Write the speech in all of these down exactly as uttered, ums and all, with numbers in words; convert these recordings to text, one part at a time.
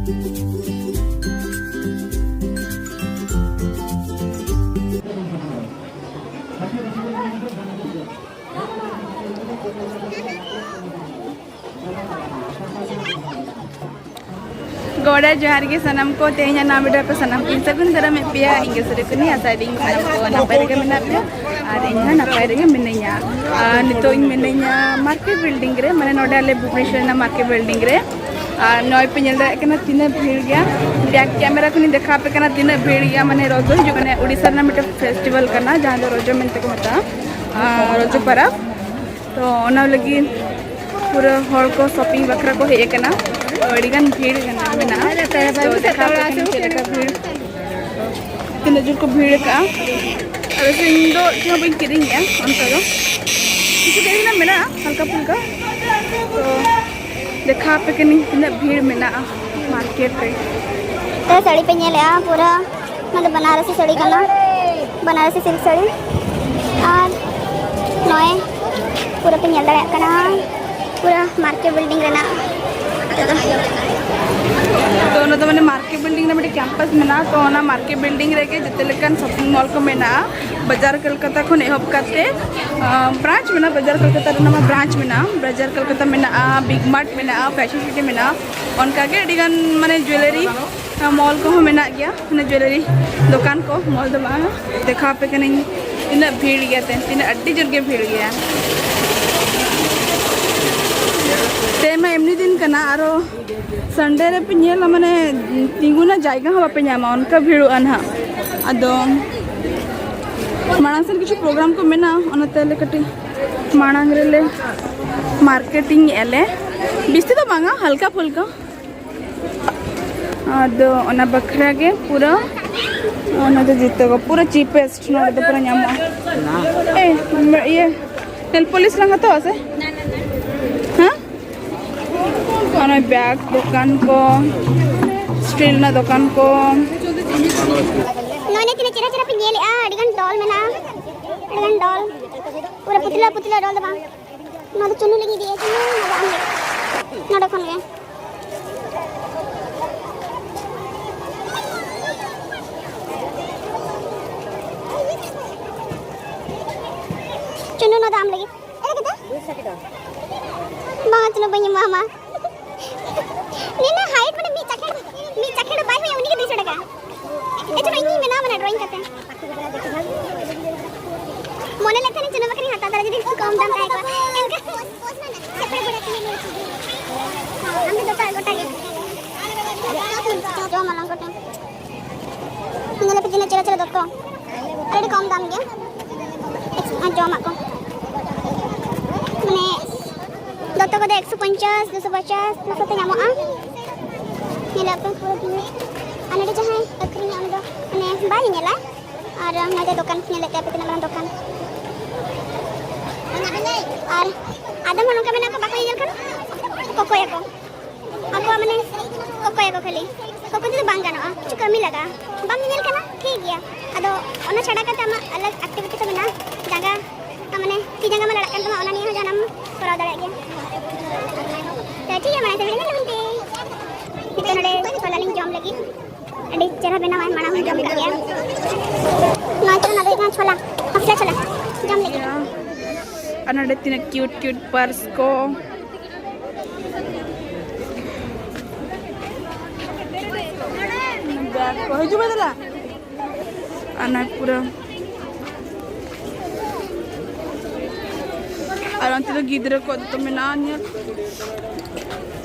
ᱜᱚᱰᱟ ᱡᱚᱦᱟᱨ ᱜᱮ ᱥᱟᱱᱟᱢ ᱠᱚ, ᱛᱮᱦᱮᱧᱟᱜ ᱱᱟᱣᱟ video ᱨᱮ ᱥᱟᱱᱟᱢ ᱠᱚᱧ ᱥᱟᱹᱜᱩᱱ ᱫᱟᱨᱟᱢᱮᱫ ᱯᱮᱭᱟ᱾ ᱤᱧ ᱜᱮ ᱥᱩᱨᱩᱠᱩᱱᱤ, ᱟᱥᱟ ᱫᱤᱧ ᱥᱟᱱᱟᱢ ᱠᱚ ᱱᱟᱯᱟᱭ ᱨᱮᱜᱮ ᱢᱮᱱᱟᱜ ᱯᱮᱭᱟ ᱟᱨ ᱤᱧ ᱦᱚᱸ ᱱᱟᱯᱟᱭ ᱨᱮᱜᱮ ᱢᱤᱱᱟᱹᱧᱟ᱾ ᱟᱨ ᱱᱤᱛᱚᱜ ᱤᱧ ᱢᱤᱱᱟᱹᱧᱟ market building ᱨᱮ, ᱢᱟᱱᱮ ᱱᱚᱰᱮ ᱟᱞᱮ ᱵᱷᱩᱵᱽᱱᱮᱥᱚᱨ ᱨᱮᱱᱟᱜ market building ᱨᱮ᱾ ᱟᱨ ᱱᱚᱜᱼᱚᱭ ᱯᱮ ᱧᱮᱞ ᱫᱟᱲᱮᱭᱟᱜ ᱠᱟᱱᱟ ᱛᱤᱱᱟᱹᱜ ᱵᱷᱤᱲ ᱜᱮᱭᱟ᱾ Back camera ᱠᱷᱚᱱᱤᱧ ᱫᱮᱠᱷᱟᱣ ᱟᱯᱮ ᱠᱟᱱᱟ ᱛᱤᱱᱟᱹᱜ ᱵᱷᱤᱲ ᱜᱮᱭᱟ, ᱢᱟᱱᱮ ᱨᱚᱡᱚ ᱦᱤᱡᱩᱜ ᱠᱟᱱᱟ, ᱩᱲᱤᱥᱥᱟ ᱨᱮᱱᱟᱜ ᱢᱤᱫᱴᱮᱱ festival ᱠᱟᱱᱟ ᱡᱟᱦᱟᱸ ᱫᱚ ᱨᱚᱡᱚ ᱢᱮᱱᱛᱮ ᱠᱚ ᱢᱮᱛᱟᱜᱼᱟ, ᱟᱨ ᱨᱚᱡᱚ ᱯᱟᱨᱟᱵᱽ᱾ ᱛᱚ ᱚᱱᱟ ᱞᱟᱹᱜᱤᱫ ᱯᱩᱨᱟᱹ ᱦᱚᱲ ᱠᱚ shopping ᱵᱟᱠᱷᱨᱟ ᱠᱚ ᱦᱮᱡ ᱟᱠᱟᱱᱟ᱾ ᱛᱚ ᱟᱹᱰᱤᱜᱟᱱ ᱵᱷᱤᱲ ᱢᱮᱱᱟᱜᱼᱟ᱾ ᱛᱚ ᱫᱮᱠᱷᱟᱣ ᱟᱯᱮ ᱠᱟᱹᱱᱟᱹᱧ ᱪᱮᱫ ᱞᱮᱠᱟ ᱵᱷᱤᱲ, ᱛᱤᱱᱟᱹᱜ ᱡᱳᱨ ᱠᱚ ᱵᱷᱤᱲ ᱟᱠᱟᱜᱼᱟ᱾ ᱟᱫᱚ ᱤᱧ ᱫᱚ ᱪᱮᱫ ᱦᱚᱸ ᱵᱟᱹᱧ ᱠᱤᱨᱤᱧᱮᱜᱼᱟ ᱚᱱᱠᱟ ᱫᱚ, ᱠᱤᱪᱷᱩ ᱠᱤᱨᱤᱧ ᱨᱮᱱᱟᱜ ᱢᱮᱱᱟᱜᱼᱟ ᱦᱟᱞᱠᱟ ᱯᱷᱩᱞᱠᱟ᱾ ᱛᱚ ᱫᱮᱠᱷᱟᱣ ᱟᱯᱮ ᱠᱟᱹᱱᱟᱹᱧ ᱛᱤᱱᱟᱹᱜ ᱵᱷᱤᱲ ᱢᱮᱱᱟᱜᱼᱟ market ᱨᱮ᱾ ᱛᱚ ᱥᱟᱹᱲᱤ ᱯᱮ ᱧᱮᱞᱮᱜᱼᱟ, ᱯᱩᱨᱟᱹ ᱱᱚᱣᱟ ᱫᱚ ᱵᱟᱱᱟᱨᱚᱥᱤ ᱥᱟᱹᱲᱤ ᱠᱟᱱᱟ, ᱵᱟᱱᱟᱨᱚᱥᱤ silk ᱥᱟᱹᱲᱤ᱾ ᱟᱨ ᱱᱚᱜᱼᱚᱭ ᱯᱩᱨᱟᱹ ᱯᱮ ᱧᱮᱞ ᱫᱟᱲᱮᱭᱟᱜ ᱠᱟᱱᱟ ᱯᱩᱨᱟᱹ market building ᱨᱮᱱᱟᱜ᱾ ᱛᱚ ᱚᱱᱟ ᱫᱚ ᱢᱟᱱᱮ market building ᱨᱮ ᱢᱤᱫᱴᱮᱱ campus ᱢᱮᱱᱟᱜᱼᱟ, ᱛᱚ ᱚᱱᱟ market building ᱨᱮᱜᱮ ᱡᱚᱛᱚ ᱞᱮᱠᱟᱱ shopping mall ᱠᱚ ᱢᱮᱱᱟᱜᱼᱟ᱾ ᱵᱟᱡᱟᱨ ᱠᱳᱞᱠᱟᱛᱟ ᱠᱷᱚᱱ ᱮᱦᱚᱵ ᱠᱟᱛᱮ, ᱟᱸ, branch ᱢᱮᱱᱟᱜᱼᱟ, ᱵᱟᱡᱟᱨ ᱠᱳᱞᱠᱟᱛᱟ ᱨᱮᱱᱟᱜ ᱢᱟ branch ᱢᱮᱱᱟᱜᱼᱟ, ᱵᱟᱡᱟᱨ ᱠᱳᱞᱠᱟᱛᱟ ᱢᱮᱱᱟᱜᱼᱟ, Big Mart ᱢᱮᱱᱟᱜᱼᱟ, Fashion City ᱢᱮᱱᱟᱜᱼᱟ, ᱚᱱᱠᱟᱜᱮ ᱟᱹᱰᱤᱜᱟᱱ ᱢᱟᱱᱮ jewellery, ᱟᱸ, mall ᱠᱚᱦᱚᱸ ᱢᱮᱱᱟᱜ ᱜᱮᱭᱟ, ᱢᱟᱱᱮ jewellery ᱫᱚᱠᱟᱱ ᱠᱚ, mall ᱫᱚ ᱵᱟᱝ᱾ ᱫᱮᱠᱷᱟᱣ ᱟᱯᱮ ᱠᱟᱹᱱᱟᱹᱧ ᱛᱤᱱᱟᱹᱜ ᱵᱷᱤᱲ ᱜᱮᱭᱟ ᱛᱮ, ᱛᱤᱱᱟᱹᱜ ᱟᱹᱰᱤ ᱡᱳᱨ ᱜᱮ ᱵᱷᱤᱲ ᱜᱮᱭᱟ᱾ ᱛᱮᱦᱮᱧ ᱢᱟ ᱮᱢᱱᱤ ᱫᱤᱱ ᱠᱟᱱᱟ, ᱟᱨᱚ Sunday ᱨᱮ ᱯᱮ ᱧᱮᱞᱟ, ᱢᱟᱱᱮ ᱛᱤᱸᱜᱩᱱᱟ ᱡᱟᱭᱜᱟ ᱦᱚᱸ ᱵᱟᱯᱮ ᱧᱟᱢᱟ, ᱚᱱᱠᱟ ᱵᱷᱤᱲᱚᱜᱼᱟ ᱱᱟᱦᱟᱜ᱾ ᱟᱫᱚ ᱢᱟᱲᱟᱝ ᱥᱮᱱ ᱠᱤᱪᱷᱩ program ᱠᱚ ᱢᱮᱱᱟᱜᱼᱟ, ᱚᱱᱟᱛᱮ ᱟᱞᱮ ᱠᱟᱹᱴᱤᱡ ᱢᱟᱲᱟᱝ ᱨᱮᱞᱮ marketing ᱮᱫᱼᱟ ᱞᱮ, ᱵᱮᱥᱤ ᱫᱚ ᱵᱟᱝᱟ, ᱦᱟᱞᱠᱟ ᱯᱷᱩᱞᱠᱟ᱾ ᱟᱫᱚ ᱚᱱᱟ ᱵᱟᱠᱷᱨᱟ ᱜᱮ ᱯᱩᱨᱟᱹ, ᱚᱱᱟ ᱫᱚ ᱡᱩᱛᱟᱹ ᱠᱚ ᱯᱩᱨᱟᱹ cheapest ᱱᱚᱰᱮ ᱫᱚ ᱯᱩᱨᱟᱹ ᱧᱟᱢᱚᱜᱼᱟ᱾ ᱮ, ᱤᱭᱟᱹ, nail polish ᱞᱟᱝ ᱦᱟᱛᱟᱣᱟ ᱥᱮ? ᱦᱮᱸ? ᱚᱱᱟ bag ᱫᱚᱠᱟᱱ ᱠᱚ, steel ᱨᱮᱱᱟᱜ ᱫᱚᱠᱟᱱ ᱠᱚ᱾ ᱱᱚᱜᱼᱚᱭ ᱛᱤᱱᱟᱹᱜ ᱪᱮᱦᱨᱟ ᱪᱮᱦᱨᱟ ᱯᱮ ᱧᱮᱞᱮᱜᱼᱟ, ᱟᱹᱰᱤᱜᱟᱱ doll ᱢᱮᱱᱟᱜᱼᱟ, ᱟᱹᱰᱤᱜᱟᱱ doll, ᱯᱩᱨᱟᱹ ᱯᱩᱛᱞᱟᱹ ᱯᱩᱛᱞᱟᱹ doll ᱫᱚ ᱵᱟᱝ᱾ ᱱᱚᱣᱟ ᱫᱚ ᱪᱩᱱᱩ ᱞᱟᱹᱜᱤᱫ ᱤᱫᱤᱭᱟ, ᱪᱩᱱᱩ, ᱱᱚᱣᱟ ᱫᱚ ᱟᱢ ᱞᱟᱹᱜᱤᱫ᱾ ᱱᱚᱰᱮ ᱠᱷᱚᱱ ᱜᱮ᱾ ᱢᱟᱱᱮ ᱢᱤᱫ ᱪᱟᱠᱷᱮᱲ, ᱢᱤᱫ ᱪᱟᱠᱷᱮᱲ ᱵᱟᱭ ᱦᱩᱭᱩᱜᱼᱟ, ᱩᱱᱤ ᱜᱮ ᱫᱩᱭᱥᱚ ᱴᱟᱠᱟ᱾ ᱮ, ᱪᱚᱞᱚ, ᱤᱧᱤᱧ ᱵᱮᱱᱟᱣᱟ, ᱢᱟᱱᱮ, ᱰᱨᱚᱭᱤᱝ ᱠᱟᱛᱮ᱾ ᱢᱚᱱᱮ ᱞᱮᱫ ᱛᱟᱦᱮᱱᱤᱧ ᱪᱩᱱᱟᱹ ᱵᱟᱹᱠᱷᱨᱤᱧ ᱦᱟᱛᱟᱣ ᱫᱟᱲᱮᱭᱟᱜᱼᱟ, ᱡᱩᱫᱤ ᱠᱚᱢ ᱫᱟᱢ ᱛᱟᱦᱮᱸ ᱠᱚᱜᱼᱟ᱾ ᱮᱱᱠᱷᱟᱱ ᱟᱢ ᱫᱚ ᱡᱚᱛᱚ ᱜᱚᱴᱟ ᱜᱮ᱾ ᱡᱚᱢ ᱟᱞᱟᱝ ᱠᱚᱴᱷᱮᱱ᱾ ᱧᱮᱞ ᱯᱮ ᱛᱤᱱᱟᱹᱜ ᱪᱮᱦᱨᱟ ᱪᱮᱦᱨᱟ ᱫᱚᱛᱚ᱾ ᱟᱹᱰᱤ ᱠᱚᱢ ᱫᱟᱢ ᱜᱮ᱾ ᱟᱨ ᱡᱚᱢᱟᱜ ᱠᱚ᱾ ᱢᱟᱱᱮ, ᱫᱚᱛᱚ ᱠᱚᱫᱚ ᱮᱠᱥᱚ ᱯᱚᱧᱪᱟᱥ, ᱫᱩᱥᱚ ᱯᱚᱧᱪᱟᱥ, ᱱᱚᱝᱠᱟ ᱛᱮ ᱧᱟᱢᱚᱜᱼᱟ᱾ ᱧᱮᱞ ᱟᱯᱮ ᱯᱩᱨᱟᱹ ᱵᱷᱤᱲ᱾ ᱟᱨ ᱱᱚᱰᱮ ᱡᱟᱦᱟᱸᱭ ᱟᱹᱠᱷᱨᱤᱧᱟ, ᱩᱱᱤ ᱫᱚ, ᱢᱟᱱᱮ, ᱵᱟᱭ ᱧᱮᱧᱮᱞᱟ᱾ ᱟᱨ ᱱᱚᱰᱮ ᱫᱚᱠᱟᱱ ᱧᱮᱞᱮᱫ ᱛᱟᱯᱮ ᱛᱤᱱᱟᱹᱜ ᱢᱟᱨᱟᱝ ᱫᱚᱠᱟᱱ᱾ ᱟᱨ ᱟᱫᱚᱢ ᱦᱚᱲ ᱱᱚᱝᱠᱟ ᱢᱮᱱᱟᱜ ᱠᱚ, ᱵᱟᱠᱚ ᱧᱮᱧᱮᱞ ᱠᱟᱱᱟ, ᱠᱚᱠᱚᱭᱟᱠᱚ᱾ ᱟᱠᱚᱣᱟᱜ, ᱢᱟᱱᱮ, ᱠᱚᱠᱚᱭᱟᱠᱚ ᱠᱷᱟᱹᱞᱤ᱾ ᱠᱚᱠᱚ ᱛᱮᱫᱚ ᱵᱟᱝ ᱜᱟᱱᱚᱜᱼᱟ, ᱠᱤᱪᱷᱩ ᱠᱟᱹᱢᱤ ᱞᱟᱜᱟᱜᱼᱟ᱾ ᱵᱟᱢ ᱧᱮᱧᱮᱞ ᱠᱟᱱᱟ, ᱴᱷᱤᱠ ᱜᱮᱭᱟ᱾ ᱟᱫᱚ ᱚᱱᱟ ᱪᱷᱟᱰᱟ ᱠᱟᱛᱮ ᱟᱢᱟᱜ ᱟᱞᱟᱜᱽ ᱮᱠᱴᱤᱵᱷᱤᱴᱤ ᱠᱚ ᱢᱮᱱᱟᱜᱼᱟ, ᱡᱟᱸᱜᱟ, ᱢᱟᱱᱮ, ᱛᱤ ᱡᱟᱸᱜᱟ ᱢᱟ ᱞᱟᱲᱟᱜ ᱠᱟᱱ ᱛᱟᱢᱟ, ᱚᱱᱟ ᱱᱤᱭᱮ ᱦᱚᱸ ᱡᱟᱦᱟᱱᱟᱜ ᱮᱢ ᱠᱚᱨᱟᱣ ᱫᱟᱲᱮᱭᱟᱜ ᱜᱮᱭᱟ᱾ ᱛᱚ ᱴᱷᱤᱠ ᱜᱮᱭᱟ, ᱢᱟᱲᱟᱝ ᱥᱮᱫ ᱵᱷᱤᱰᱤᱭᱳ ᱧᱮᱞ ᱛᱟᱵᱚᱱ ᱯᱮ᱾ ᱱᱤᱛᱚᱜ ᱱᱚᱰᱮ ᱪᱷᱳᱞᱟ ᱞᱤᱧ ᱡᱚᱢ ᱞᱟᱹᱜᱤᱫ᱾ ᱟᱹᱰᱤ ᱪᱮᱦᱨᱟ ᱵᱮᱱᱟᱣᱟᱭ, ᱢᱟᱲᱟᱝ ᱦᱚᱸᱧ ᱡᱚᱢ ᱠᱟᱜ ᱜᱮᱭᱟ᱾ ᱱᱚᱣᱟ ᱫᱚ, ᱱᱚᱣᱟ ᱫᱚ ᱦᱩᱭᱩᱜ ᱠᱟᱱᱟ ᱪᱷᱳᱞᱟ, ᱢᱚᱥᱞᱟ ᱪᱷᱳᱞᱟ᱾ ᱡᱚᱢ ᱞᱟᱹᱜᱤᱫ᱾ ᱟᱨ ᱱᱚᱰᱮ ᱛᱤᱱᱟᱹᱜ ᱠᱤᱭᱩᱴ ᱠᱤᱭᱩᱴ ᱯᱟᱨᱥ ᱠᱚ᱾ ᱵᱮᱜᱽ ᱠᱚ ᱦᱤᱡᱩᱜ ᱢᱮ ᱫᱮᱞᱟ᱾ ᱟᱨ ᱱᱚᱣᱟ ᱯᱩᱨᱟᱹ, ᱟᱨ ᱚᱱᱛᱮ ᱫᱚ ᱜᱤᱫᱽᱨᱟᱹ ᱠᱚᱣᱟᱜ ᱫᱚᱛᱚ ᱢᱮᱱᱟᱜᱼᱟ, ᱧᱮᱞ᱾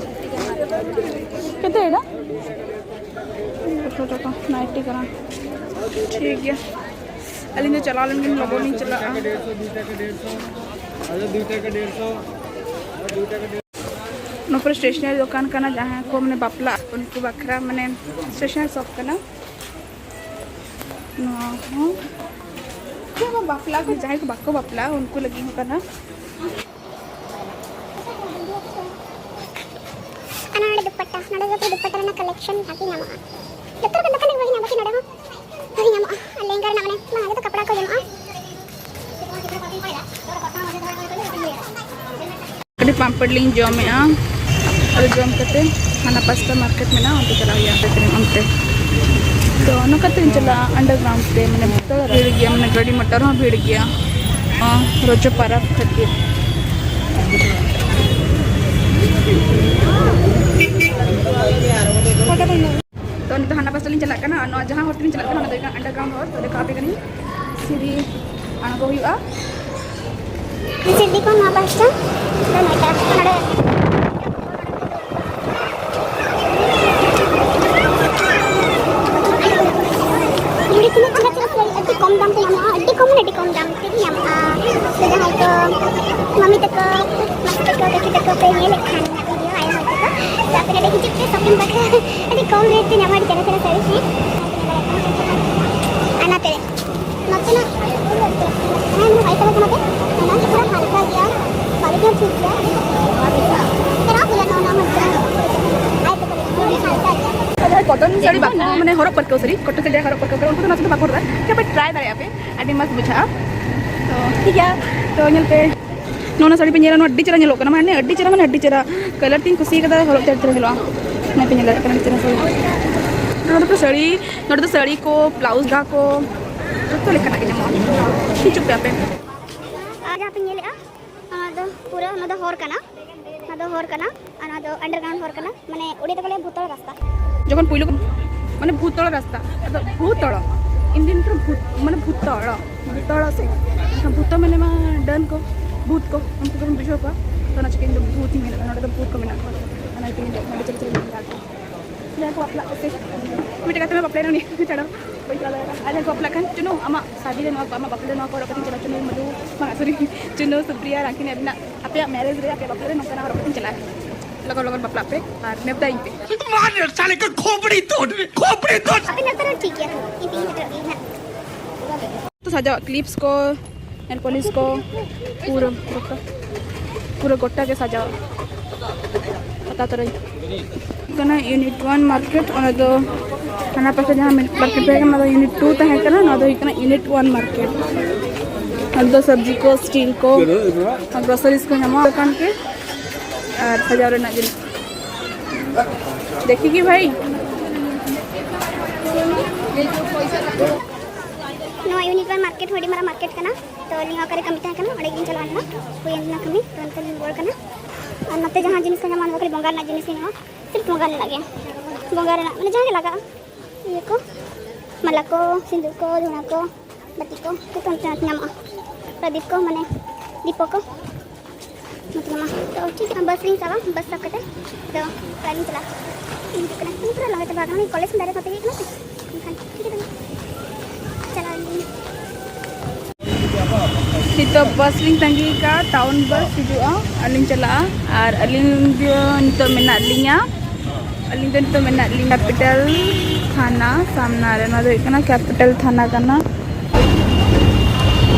ᱠᱮᱛᱮ ᱮᱲᱟ? ᱟᱴᱷᱨᱚ ᱴᱟᱠᱟ, ᱱᱟᱭᱤᱱᱴᱤ ᱠᱟᱱᱟ᱾ ᱴᱷᱤᱠ ᱜᱮᱭᱟ, ᱟᱹᱞᱤᱧ ᱫᱚ ᱪᱟᱞᱟᱣ ᱞᱮᱱ ᱜᱮᱞᱤᱧ, ᱞᱚᱜᱚᱱ ᱞᱤᱧ ᱪᱟᱞᱟᱜᱼᱟ᱾ ᱱᱚᱣᱟ ᱯᱚᱨᱮ ᱥᱴᱮᱥᱚᱱᱟᱨᱤ ᱫᱚᱠᱟᱱ ᱠᱟᱱᱟ, ᱡᱟᱦᱟᱸᱭ ᱠᱚ, ᱢᱟᱱᱮ, ᱵᱟᱯᱞᱟᱜ ᱩᱱᱠᱩ ᱵᱟᱠᱷᱨᱟ, ᱢᱟᱱᱮ, ᱥᱴᱮᱥᱚᱱᱟᱨᱤ ᱥᱚᱯ ᱠᱟᱱᱟ᱾ ᱱᱚᱣᱟ ᱦᱚᱸ ᱪᱮᱫ ᱦᱚᱸ ᱵᱟᱯᱞᱟ ᱠᱚ, ᱡᱟᱦᱟᱸᱭ ᱠᱚ ᱵᱟᱠᱚ ᱵᱟᱯᱞᱟᱜᱼᱟ, ᱩᱱᱠᱩ ᱞᱟᱹᱜᱤᱫ ᱦᱚᱸ ᱠᱟᱱᱟ᱾ ᱟᱨ ᱱᱚᱰᱮ ᱫᱩᱯᱟᱴᱴᱟ, ᱱᱚᱰᱮ ᱡᱚᱛᱚ ᱫᱩᱯᱟᱴᱴᱟ ᱨᱮᱱᱟᱜ ᱠᱟᱞᱮᱠᱥᱚᱱ ᱵᱷᱟᱜᱮ ᱧᱟᱢᱚᱜᱼᱟ᱾ ᱡᱚᱛᱚ ᱨᱚᱠᱚᱢ ᱫᱚᱠᱟᱱ ᱨᱮ ᱵᱷᱟᱜᱮ ᱧᱟᱢᱚᱜᱼᱟ, ᱵᱟᱠᱤ ᱱᱚᱰᱮ ᱦᱚᱸ ᱵᱷᱟᱜᱮ ᱧᱟᱢᱚᱜᱼᱟ᱾ ᱟᱨ ᱞᱮᱦᱮᱝᱜᱟ ᱨᱮᱱᱟᱜ, ᱢᱟᱱᱮ, ᱱᱚᱣᱟ ᱡᱚᱛᱚ ᱠᱟᱯᱲᱟ ᱠᱚ ᱧᱟᱢᱚᱜᱼᱟ᱾ ᱟᱹᱰᱤ ᱯᱟᱢᱯᱮᱲ ᱞᱤᱧ ᱡᱚᱢᱮᱜᱼᱟ᱾ ᱟᱫᱚ ᱡᱚᱢ ᱠᱟᱛᱮ ᱦᱟᱱᱟ ᱯᱟᱥᱴᱟ ᱢᱟᱨᱠᱮᱴ ᱢᱮᱱᱟᱜᱼᱟ, ᱚᱱᱛᱮ ᱪᱟᱞᱟᱜ ᱦᱩᱭᱩᱜᱼᱟ, ᱚᱱᱛᱮ ᱛᱮ, ᱚᱱᱛᱮ᱾ ᱛᱚ ᱱᱚᱝᱠᱟ ᱛᱮᱧ ᱪᱟᱞᱟᱜᱼᱟ ᱟᱱᱰᱟᱨᱜᱨᱟᱣᱩᱱᱰ ᱛᱮ, ᱢᱟᱱᱮ ᱵᱷᱤᱲ ᱜᱮᱭᱟ, ᱢᱟᱱᱮ ᱜᱟᱹᱰᱤ ᱢᱚᱴᱚᱨ ᱦᱚᱸ ᱵᱷᱤᱲ ᱜᱮᱭᱟ᱾ ᱚ, ᱨᱚᱡᱚ ᱯᱟᱨᱟᱵᱽ ᱠᱷᱟᱹᱛᱤᱨ᱾ ᱪᱟᱞᱟᱜ ᱠᱟᱱᱟ, ᱟᱨ ᱱᱚᱣᱟ ᱡᱟᱦᱟᱸ ᱦᱚᱨ ᱛᱮᱞᱤᱧ ᱪᱟᱞᱟᱜ ᱠᱟᱱᱟ, ᱚᱱᱟ ᱫᱚ ᱦᱩᱭᱩᱜ ᱠᱟᱱᱟ underground ᱦᱚᱨ᱾ ᱛᱚ ᱫᱮᱠᱷᱟᱣ ᱟᱯᱮ ᱠᱟᱹᱱᱟᱹᱧ, ᱥᱤᱲᱤ ᱟᱬᱜᱚ ᱦᱩᱭᱩᱜᱼᱟ᱾ ᱥᱤᱲᱤ ᱠᱷᱚᱱ ᱱᱚᱣᱟ ᱯᱟᱥᱴᱟ ᱫᱚ ᱱᱚᱝᱠᱟ ᱱᱚᱰᱮ ᱫᱷᱩᱲᱤ ᱛᱤᱱᱟᱹᱜ ᱪᱮᱦᱨᱟ ᱪᱮᱦᱨᱟ ᱥᱟᱹᱲᱤ, ᱟᱹᱰᱤ ᱠᱚᱢ ᱫᱟᱢ ᱛᱮ ᱧᱟᱢᱚᱜᱼᱟ, ᱟᱹᱰᱤ ᱠᱚᱢ, ᱟᱹᱰᱤ ᱠᱚᱢ ᱫᱟᱢ ᱛᱮᱜᱮ ᱧᱟᱢᱚᱜᱼᱟ᱾ ᱛᱚ ᱡᱟᱦᱟᱸᱭ ᱠᱚ ᱢᱟᱢᱤ ᱛᱟᱠᱚ, ᱢᱟᱥᱤ ᱛᱟᱠᱚ, ᱠᱟᱠᱤ ᱛᱟᱠᱚ ᱯᱮ ᱧᱮᱞᱮᱫ ᱠᱷᱟᱱ, ᱵᱷᱤᱰᱤᱭᱳ ᱟᱭᱳ ᱦᱚᱲ ᱛᱟᱠᱚ, ᱛᱚ ᱟᱯᱮ ᱱᱚᱰᱮ ᱦᱤᱡᱩᱜ ᱯᱮ, shopping ᱵᱟᱠᱷᱨᱟ ᱟᱹᱰᱤ ᱠᱚᱢ rate ᱛᱮ ᱧᱟᱢᱚᱜᱼᱟ, ᱟᱹᱰᱤ ᱪᱮᱦᱨᱟ ᱪᱮᱦᱨᱟ ᱥᱟᱹᱲᱤ ᱦᱮᱸ᱾ ᱟᱨ ᱱᱚᱛᱮ ᱨᱮ ᱱᱚᱛᱮᱱᱟᱜ ᱦᱮᱸ, ᱢᱟᱱᱮ white colour ᱠᱟᱱᱟ ᱯᱮ, ᱚᱱᱟ ᱯᱩᱨᱟᱹ ᱦᱟᱞᱠᱟ ᱜᱮᱭᱟ, quality ᱦᱚᱸ ᱴᱷᱤᱠ ᱜᱮᱭᱟ᱾ ᱪᱟᱞᱟᱣ ᱦᱩᱭ ᱞᱮᱱᱟ ᱚᱱᱟ ᱦᱚᱸ ᱟᱭ ᱛᱟᱠᱚ ᱞᱟᱹᱜᱤᱫ, ᱯᱩᱨᱟᱹ ᱦᱟᱞᱠᱟ ᱜᱮᱭᱟ᱾ ᱡᱟᱦᱟᱸᱭ cotton ᱥᱟᱹᱲᱤ ᱵᱟᱠᱚ, ᱢᱟᱱᱮ ᱦᱚᱨᱚᱜ ᱯᱟᱹᱨᱠᱟᱹᱣ, ᱥᱟᱹᱲᱤ cotton ᱥᱟᱹᱲᱤ ᱦᱚᱨᱚᱜ ᱯᱟᱹᱨᱠᱟᱹᱣ ᱠᱟᱱᱟ, ᱩᱱᱠᱩ ᱫᱚ ᱱᱚᱣᱟ ᱥᱟᱛᱮ ᱵᱟᱠᱚ ᱦᱚᱨᱚᱜᱟ, ᱛᱚᱵᱮ try ᱫᱟᱲᱮᱭᱟᱜᱼᱟ ᱯᱮ, ᱟᱹᱰᱤ ᱢᱚᱡᱽ ᱵᱩᱡᱷᱟᱹᱜᱼᱟ᱾ ᱛᱚ ᱴᱷᱤᱠ ᱜᱮᱭᱟ, ᱛᱚ ᱧᱮᱞ ᱯᱮ, ᱱᱚᱣᱟ ᱥᱟᱹᱲᱤ ᱯᱮ ᱧᱮᱞᱟ, ᱱᱚᱣᱟ ᱟᱹᱰᱤ ᱪᱮᱦᱨᱟ ᱧᱮᱞᱚᱜ ᱠᱟᱱᱟ, ᱢᱟᱱᱮ ᱟᱹᱰᱤ ᱪᱮᱦᱨᱟ, ᱢᱟᱱᱮ ᱟᱹᱰᱤ ᱪᱮᱦᱨᱟ colour ᱛᱤᱧ ᱠᱩᱥᱤ ᱠᱟᱫᱟ, ᱦᱚᱨᱚᱜ ᱛᱮ ᱟᱹᱰᱤ ᱪᱮᱦᱨᱟ ᱧᱮᱞᱚᱜᱼᱟ᱾ ᱱᱚᱣᱟ ᱯᱮ ᱧᱮᱞ ᱫᱟᱲᱮᱭᱟᱜ ᱠᱟᱱᱟ, ᱟᱹᱰᱤ ᱪᱮᱦᱨᱟ ᱥᱟᱹᱲᱤ, ᱱᱚᱣᱟ ᱫᱚ ᱥᱟᱹᱲᱤ, ᱱᱚᱰᱮ ᱫᱚ ᱥᱟᱹᱲᱤ ᱠᱚ, blouse ᱜᱟ ᱠᱚ, ᱡᱚᱛᱚ ᱞᱮᱠᱟᱱᱟᱜ ᱜᱮ ᱧᱟᱢᱚᱜᱼᱟ᱾ ᱦᱤᱡᱩᱜ ᱯᱮ ᱟᱯᱮ᱾ ᱟᱨ ᱡᱟᱦᱟᱸ ᱯᱮ ᱧᱮᱞᱮᱫᱼᱟ, ᱚᱱᱟ ᱫᱚ ᱯᱩᱨᱟᱹ, ᱚᱱᱟ ᱫᱚ ᱦᱚᱨ ᱠᱟᱱᱟ, ᱚᱱᱟ ᱫᱚ ᱦᱚᱨ ᱠᱟᱱᱟ, ᱟᱨ ᱚᱱᱟ ᱫᱚ underground ᱦᱚᱨ ᱠᱟᱱᱟ, ᱢᱟᱱᱮ ᱳᱰᱤᱭᱟ ᱛᱮᱠᱚ ᱞᱟᱹᱭᱟ ᱵᱷᱩᱛᱚᱲ ᱨᱟᱥᱛᱟ᱾ ᱡᱚᱠᱷᱚᱱ ᱯᱩᱭᱞᱩ ᱠᱚ, ᱢᱟᱱᱮ ᱵᱷᱩᱛᱚᱲ ᱨᱟᱥᱛᱟ, ᱟᱫᱚ ᱵᱷᱩᱛᱚᱲ, ᱤᱧ ᱫᱤᱱ ᱯᱩᱨᱟᱹ ᱵᱷᱩᱛ, ᱢᱟᱱᱮ ᱵᱷᱩᱛᱚᱲ, ᱵᱷᱩᱛᱚᱲ ᱥᱮ, ᱮᱱᱠᱷᱟᱱ ᱵᱷᱩᱛᱚ ᱢᱟᱱᱮ ᱢᱟ ᱰᱟᱹᱱ ᱠᱚ, ᱵᱷᱩᱛ ᱠᱚ, ᱩᱱᱠᱩ ᱜᱮᱵᱚᱱ ᱵᱩᱡᱷᱟᱹᱣ ᱠᱚᱣᱟ᱾ ᱛᱚ ᱚᱱᱟ ᱪᱤᱠᱟᱹ ᱤᱧ ᱫᱚ ᱵᱷᱩᱛ ᱤᱧ ᱢᱮᱱᱮᱫ ᱠᱚᱣᱟ, ᱱᱚᱰᱮ ᱫᱚ ᱵᱷᱩᱛ ᱠᱚ ᱢᱮᱱᱟᱜ ᱠᱚᱣᱟ, ᱚᱱᱟ ᱤᱭᱟᱹᱛᱮ ᱤᱧ ᱫᱚ ᱟᱹᱰᱤ ᱪᱮᱦᱨᱟ ᱪᱮᱦᱨᱟ ᱧᱮᱞ ᱠᱟᱜ ᱠᱚᱣᱟ᱾ ᱡᱟᱦᱟᱸᱭ ᱠᱚ ᱵᱟᱯᱞᱟᱜ ᱠᱚ ᱥᱮ, ᱢᱤᱫᱴᱮᱡ ᱜᱟᱛᱮ ᱢᱟ ᱵᱟᱯᱞᱟᱭᱮᱱᱟ, ᱩᱱᱤ ᱪᱷᱟᱲᱟ ᱵᱟᱹᱧ ᱪᱟᱞᱟᱣ ᱫᱟᱲᱮᱭᱟᱜᱼᱟ᱾ ᱟᱨ ᱡᱟᱦᱟᱸᱭ ᱠᱚ ᱵᱟᱯᱞᱟᱜ ᱠᱷᱟᱱ, ᱪᱩᱱᱩ, ᱟᱢᱟᱜ ᱥᱟᱫᱤ ᱨᱮ ᱱᱚᱣᱟ ᱠᱚ, ᱟᱢᱟᱜ ᱵᱟᱯᱞᱟ ᱨᱮ ᱱᱚᱣᱟ ᱠᱚ ᱦᱚᱨᱚᱜ ᱠᱟᱛᱮᱧ ᱪᱟᱞᱟᱜᱼᱟ, ᱪᱩᱱᱩ, ᱢᱚᱫᱷᱩ, ᱵᱟᱝ, sorry, ᱪᱩᱱᱩ, ᱥᱩᱯᱨᱤᱭᱟ, ᱨᱟᱝᱠᱤᱱᱤ, ᱟᱹᱵᱤᱱᱟᱜ, ᱟᱯᱮᱭᱟᱜ marriage ᱨᱮ, ᱟᱯᱮᱭᱟᱜ ᱵᱟᱯᱞᱟ ᱨᱮ ᱱᱚᱝᱠᱟᱱᱟᱜ ᱦᱚᱨᱚᱜ ᱠᱟᱛᱮᱧ ᱪᱟᱞᱟᱜᱼᱟ᱾ ᱞᱚᱜᱚᱱ ᱞᱚᱜᱚᱱ ᱵᱟᱯᱞᱟᱜ ᱯᱮ ᱟᱨ ᱱᱮᱣᱛᱟᱭᱤᱧ ᱯᱮ᱾ ᱢᱟᱨ ᱥᱟᱞᱮ ᱠᱚ ᱠᱷᱳᱯᱲᱤ ᱛᱳᱲ, ᱠᱷᱳᱯᱲᱤ ᱛᱳᱲ᱾ ᱟᱯᱮ ᱱᱮᱣᱛᱟ ᱨᱮᱦᱚᱸ ᱴᱷᱤᱠ ᱜᱮᱭᱟ ᱛᱚ, ᱤᱧ ᱛᱮᱜᱮᱧ ᱥᱮᱴᱮᱨᱚᱜ ᱜᱮᱭᱟ ᱦᱟᱸᱜ᱾ ᱛᱚ ᱥᱟᱡᱟᱣᱟᱜ clips ᱠᱚ, nail polish ᱠᱚ, ᱯᱩᱨᱟᱹ ᱜᱚᱴᱟ, ᱯᱩᱨᱟᱹ ᱜᱚᱴᱟ ᱜᱮ ᱥᱟᱡᱟᱣᱟᱜ᱾ ᱦᱟᱛᱟᱣ ᱛᱚᱨᱟᱧ ᱠᱟᱱᱟ unit one market, ᱚᱱᱟ ᱫᱚ ᱦᱟᱱᱟ ᱯᱟᱥᱮ ᱡᱟᱦᱟᱸ market ᱛᱟᱦᱮᱸ ᱠᱟᱱᱟ, ᱚᱱᱟ ᱫᱚ unit two ᱛᱟᱦᱮᱸ ᱠᱟᱱᱟ, ᱱᱚᱣᱟ ᱫᱚ ᱦᱩᱭᱩᱜ ᱠᱟᱱᱟ unit one market᱾ ᱚᱱᱟ ᱫᱚ ᱥᱚᱵᱽᱡᱤ ᱠᱚ, steel ᱠᱚ, groceries ᱠᱚ ᱧᱟᱢᱚᱜᱼᱟ ᱫᱚᱠᱟᱱ ᱠᱮ ᱟᱨ ᱥᱟᱡᱟᱣ ᱨᱮᱱᱟᱜ ᱡᱤᱱᱤᱥ᱾ ᱫᱮᱠᱷᱮᱜᱤ ᱵᱷᱟᱭ᱾ ᱱᱚᱣᱟ unit one market ᱦᱚᱸ ᱟᱹᱰᱤ ᱢᱟᱨᱟᱝ market ᱠᱟᱱᱟ, ᱛᱚ ᱟᱹᱞᱤᱧ ᱚᱠᱟᱨᱮ ᱠᱟᱹᱢᱤ ᱛᱟᱦᱮᱸ ᱠᱟᱱᱟ, ᱚᱸᱰᱮ ᱜᱮᱞᱤᱧ ᱪᱟᱞᱟᱣ ᱞᱮᱱᱟ, ᱦᱩᱭᱮᱱ ᱞᱤᱧᱟ ᱠᱟᱹᱢᱤ, ᱛᱚ ᱱᱤᱛᱚᱜ ᱞᱤᱧ ᱨᱩᱣᱟᱹᱲ ᱠᱟᱱᱟ᱾ ᱟᱨ ᱱᱚᱛᱮ ᱡᱟᱦᱟᱸ ᱡᱤᱱᱤᱥ ᱠᱚ ᱧᱟᱢᱚᱜᱼᱟ, ᱚᱱᱟ ᱫᱚ ᱠᱷᱟᱹᱞᱤ ᱵᱚᱸᱜᱟ ᱨᱮᱱᱟᱜ ᱡᱤᱱᱤᱥ ᱜᱮ ᱧᱟᱢᱚᱜᱼᱟ, ᱥᱤᱨᱯ ᱵᱚᱸᱜᱟ ᱨᱮᱱᱟᱜ, ᱢᱟᱱᱮ ᱡᱟᱦᱟᱸ ᱜᱮ ᱞᱟᱜᱟᱜᱼᱟ᱾ ᱤᱭᱟᱹ ᱠᱚ, ᱢᱟᱞᱟ ᱠᱚ, ᱥᱤᱸᱫᱩᱨ ᱠᱚ, ᱡᱷᱚᱱᱟ ᱠᱚ, ᱵᱟᱹᱛᱤ ᱠᱚ, ᱡᱚᱛᱚ ᱱᱚᱛᱮ ᱧᱟᱢᱚᱜᱼᱟ᱾ ᱯᱨᱚᱫᱤᱯ ᱠᱚ, ᱢᱟᱱᱮ ᱫᱤᱯᱚ ᱠᱚ ᱱᱚᱛᱮ ᱧᱟᱢᱚᱜᱼᱟ᱾ ᱛᱚ ᱴᱷᱤᱠ ᱜᱮᱭᱟ, ᱵᱟᱥ ᱨᱤᱧ ᱥᱟᱵᱟ, ᱵᱟᱥ ᱥᱟᱵ ᱠᱟᱛᱮ ᱟᱫᱚ ᱚᱲᱟᱜ ᱞᱤᱧ ᱪᱟᱞᱟᱜᱼᱟ᱾ ᱤᱧ ᱦᱤᱡᱩᱜ ᱠᱟᱱᱟ, ᱤᱧ ᱯᱩᱨᱟᱹ ᱞᱟᱸᱜᱟ ᱪᱟᱵᱟ ᱟᱠᱟᱱᱟ, ᱠᱚᱞᱮᱡᱽ ᱠᱷᱚᱱ direct ᱱᱚᱛᱮ ᱦᱮᱡ ᱠᱟᱱᱟ ᱥᱮ, ᱮᱱᱠᱷᱟᱱ ᱴᱷᱤᱠ ᱜᱮᱭᱟ, ᱛᱚᱵᱮ ᱪᱟᱞᱟᱣ ᱞᱮᱱ ᱜᱤᱧ᱾ ᱱᱤᱛᱚᱜ ᱵᱟᱥ ᱞᱤᱧ ᱛᱟᱺᱜᱤ ᱟᱠᱟᱫᱼᱟ, ᱴᱟᱣᱩᱱ ᱵᱟᱥ ᱦᱤᱡᱩᱜᱼᱟ ᱟᱨ ᱞᱤᱧ ᱪᱟᱞᱟᱜᱼᱟ᱾ ᱟᱨ ᱟᱹᱞᱤᱧ ᱫᱚ ᱱᱤᱛᱚᱜ ᱢᱮᱱᱟᱜ ᱞᱤᱧᱟ, ᱟᱹᱞᱤᱧ ᱫᱚ ᱱᱤᱛᱚᱜ ᱢᱮᱱᱟᱜ ᱞᱤᱧᱟ ᱠᱮᱯᱤᱴᱟᱞ ᱛᱷᱟᱱᱟ ᱥᱟᱢᱱᱟ ᱨᱮ᱾ ᱱᱚᱣᱟ ᱫᱚ ᱦᱩᱭᱩᱜ ᱠᱟᱱᱟ ᱠᱮᱯᱤᱴᱟᱞ ᱛᱷᱟᱱᱟ ᱠᱟᱱᱟ᱾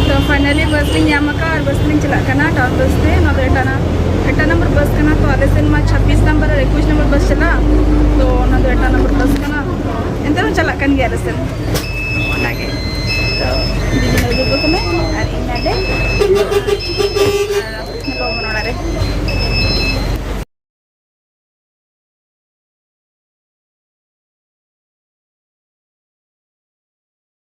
ᱛᱚ finally ᱵᱟᱥ ᱞᱤᱧ ᱧᱟᱢ ᱟᱠᱟᱫᱼᱟ ᱟᱨ ᱵᱟᱥ ᱞᱤᱧ ᱪᱟᱞᱟᱜ ᱠᱟᱱᱟ ᱴᱟᱣᱩᱱ ᱵᱟᱥ ᱛᱮ᱾ ᱱᱚᱣᱟ ᱫᱚ ᱮᱴᱟᱜ ᱱᱟ-, ᱮᱴᱟᱜ ᱱᱟᱢᱵᱟᱨ ᱵᱟᱥ ᱠᱟᱱᱟ, ᱛᱚ ᱟᱞᱮ ᱥᱮᱱ ᱢᱟ ᱪᱷᱟᱵᱵᱤᱥ ᱱᱟᱢᱵᱟᱨ ᱟᱨ ᱮᱠᱩᱥ ᱱᱟᱢᱵᱟᱨ ᱵᱟᱥ ᱪᱟᱞᱟᱜᱼᱟ, ᱛᱚ ᱚᱱᱟ ᱫᱚ ᱮᱴᱟᱜ ᱱᱟᱢᱵᱟᱨ ᱵᱟᱥ ᱠᱟᱱᱟ᱾ ᱮᱱᱛᱮ ᱨᱮᱦᱚᱸ ᱪᱟᱞᱟᱜ ᱠᱟᱱ ᱜᱮᱭᱟ ᱟᱞᱮ ᱥᱮᱱ᱾ ᱛᱚ ᱵᱤᱡᱽᱱᱮᱥ ᱫᱚ ᱠᱟᱱᱟ᱾